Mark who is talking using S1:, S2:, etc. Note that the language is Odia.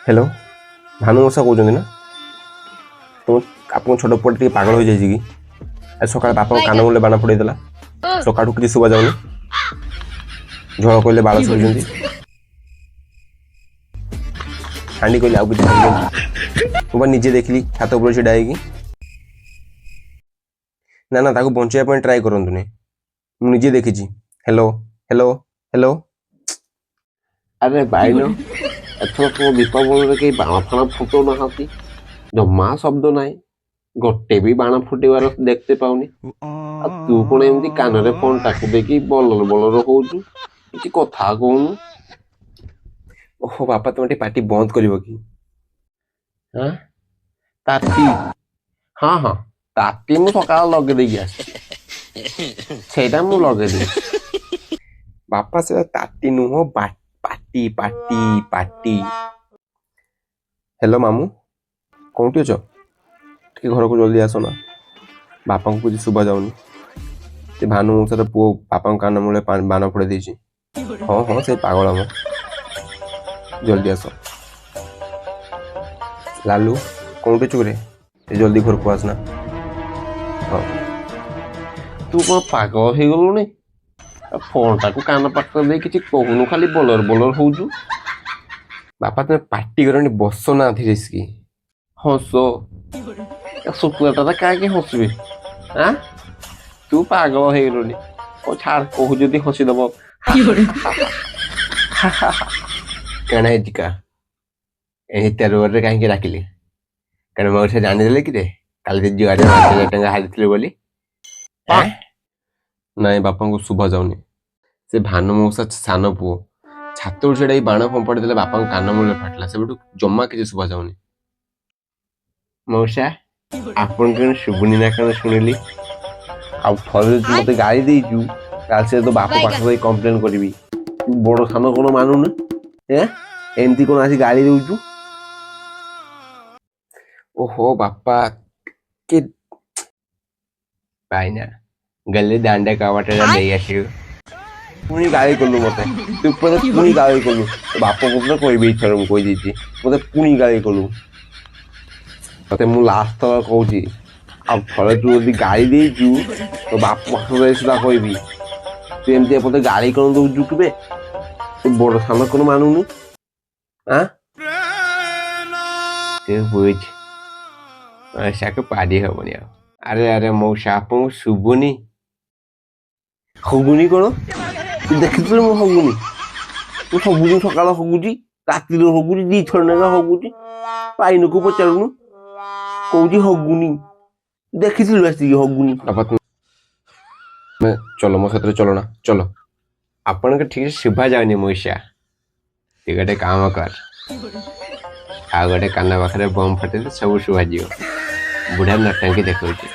S1: ହ୍ୟାଲୋ, ଭାନୁ ମଉସା କହୁଛନ୍ତି ନା? ତୁମ ଆପଣଙ୍କ ଛୋଟ ପୁଅଟା ଟିକେ ପାଗଳ ହୋଇଯାଇଛି କି? ଆଜି ସକାଳେ ବାପାଙ୍କ କାନ ମୂଳେ ବାଣ ଫୁଟେଇ ଦେଲା। ସକାଳୁ କିଛି ଶୁଭା ଯାଉନି। ଝୋଳ କହିଲେ ବାଳ ଶୁଭୁଛନ୍ତି, ହାଣ୍ଡି କହିଲେ ଆଉ କିଛି ଭାବୁଛନ୍ତି। ମୁଁ ବା ନିଜେ ଦେଖିଲି ଛାତ ଉପରେ ଛିଡ଼ା ହେଇକି। ନା ନା, ତାକୁ ବଞ୍ଚେଇବା ପାଇଁ ଟ୍ରାଏ କରନ୍ତୁନି, ମୁଁ ନିଜେ ଦେଖିଛି। Hello, hello, hello.
S2: ଆରେ ବାଇନ, ଏଥର ତୁମ ଦୀପାବଳିରେ କେହି ବାଣ ଫାଣ ଫୁଟଉ ନାହାନ୍ତି? ଜମା ଶବ୍ଦ ନାହିଁ, ଗୋଟେ ବି ବାଣ ଫୁଟିବାର ଦେଖତେ ପାଉନି। ଆଉ ତୁ କଣ ଏମିତି କାନରେ ଫୋନ ଟାକୁ ଦେଇକି ବଲର ବଲର ହଉଛୁ? କିଛି କଥା କହୁନୁ।
S1: ଓହୋ ବାପା, ତମେ ଟିକେ ପାଟି ବନ୍ଦ କରିବ କି?
S2: ଆଁ, ତାତି? ହଁ ହଁ, ତାତି ମୁଁ ସକାଳେ ଲଗେଇ ଦେଇକି ଆସିଛି। ସେଇଟା ମୁଁ ଲଗେଇ ଦେଇଛି।
S1: ବାପା, ସେଟା ତାତି ନୁହଁ, ପାଟି, ପାଟି, ପାଟି। ହ୍ୟାଲୋ ମାମୁଁ, କୋଉଠି ଅଛ? ଟିକେ ଘରକୁ ଜଲ୍ଦି ଆସ ନା, ବାପାଙ୍କୁ କିଛି ଶୁଭା ଯାଉନି। ସେ ଭାନୁ ମଉସାର ପୁଅ ବାପାଙ୍କ କାନ ମୂଳେ ବାଣ ଫୁଟେଇ ଦେଇଛି। ହଁ ହଁ, ସେ ପାଗଳ ମ। ଜଲ୍ଦି ଆସ। ଲାଲୁ, କୋଉଠି ଅଛୁ ରେ? ଜଲ୍ଦି ଘରକୁ ଆସ ନା। ହଁ।
S2: ତୁ କଣ ପାଗଳ ହେଇଗଲୁଣି? ଫୋନଟାକୁ କାନ ପାଖରେ ଦେଇ କିଛି କହୁନୁ, ଖାଲି ବଲର ବଲର ହଉଛୁ।
S1: ବାପା, ତମେ ପାଟି କରନି, ବସ ନା ଧୀରେ କି।
S2: ହସ, ଶୁକ୍ଲାଟାରେ କାହିଁକି ହସିବି? ଆଁ, ତୁ ପାଗଳ ହେଇଗଲୁଣି। ଓ ଛାଡ, କହୁ ଯଦି ହସିଦବ।
S1: କାଣା ହେଇଛି କା? ଏହି ତେରବରେ କାହିଁକି ଡାକିଲି? କାରଣ ମଉସା ଜାଣିଦେଲେ କି ରେ, କାଲି ସେ ଜୁଆରେ 5,000 ଟଙ୍କା ହାରିଥିଲୁ ବୋଲି? ଆଁ? ନାଇଁ, ବାପାଙ୍କୁ ଶୁଭା ଯାଉନି। ସେ ଭାନୁ ମଉସା ସାନ ପୁଅ ଛାତରୁ ଛିଡ଼ା ହେଇ ବାଣ ଫୋପାଡ଼ି ଦେଲେ, ବାପାଙ୍କ କାନ ମୂଳରେ ଫାଟିଲା। ସେବେଠୁ ଜମା କିଛି ଶୁଭା ଯାଉନି।
S2: ମଉସା, ଆପଣ କଣ ଶୁଭୁନି ନା କଣ ଶୁଣିଲି? ଆଉ ଥରେ ଯଦି ମତେ ଗାଳି ଦେଇଛୁ, ତାହେଲେ ସେ ତୋ ବାପ ପାଖରେ ଯାଇ କମ୍ପ୍ଲେନ କରିବି। ତୁ ବଡ ସାନ କଣ ମାନୁନୁ? ଏଁ, ଏମିତି କଣ ଆସି ଗାଳି ଦଉଛୁ?
S1: ଓହୋ ବାପା, କି ପାଇନା ଗଲେ ଦାଣ୍ଡ କବାଟଟା ଦେଇ ଆସିବୁ।
S2: ପୁଣି ଗାଳି କଲୁ ମତେ ତୁ, ମତେ ପୁଣି ଗାଳି କଲୁ। ତୋ ବାପକୁ ତ କହିବି ଏଇଥର, ମୁଁ କହିଦେଇଛି। ମତେ ପୁଣି ଗାଳି କଲୁ ତତେ ମୁଁ ଲାଷ୍ଟ ଥର କହୁଛି। ଆଉ ଥରେ ତୁ ଯଦି ଗାଳି ଦେଇଛୁ, ତୋ ବାପ ପାଖରେ ଯାଇ ସୁଦ୍ଧା କହିବି। ତୁ ଏମିତି ମତେ ଗାଳି କଣ ଦଉଛୁ କେବେ? ତୁ ବଡ ସାନ କଣ ମାନୁନୁ? ଆଁ,
S1: ତୁ ବୁଝ, ମଉସାକୁ ପାରି ହବନି ଆଉ। ଆରେ ଆରେ ମଉସା, ଆପଣଙ୍କୁ ଶୁଭୁନି?
S2: ହଗୁନି କଣ? ତୁ ଦେଖିଥିଲୁ ମୁଁ ହଗୁନି? ମୁଁ ସବୁଦିନ ସକାଳ ହଗୁଛି, ରାତିରେ ହଗୁଛି, 2 ଥର ଲେଖା ହଗୁଛି। ପାଇନକୁ ପଚାରୁନୁ। କହୁଛି ହଗୁନି। ଦେଖିଥିଲୁ ଆସିକି ହଗୁନି?
S1: ବାପା, ତୁମେ ଚલો, ମୋ ସାଥିରେ ଚલો ନା, ଚલો। ଆପଣଙ୍କ ଠିକ ଶୁଭା ଯାଉନି ମଉସା। ତୁ ଗୋଟେ କାମ କର, ଆଉ ଗୋଟେ କାନ ପାଖରେ ବମ୍ ଫଟେଇଲେ ସବୁ ଶୁଭାଯିବ। ବୁଢା ନଟଙ୍କି ଦେଖଉଛି।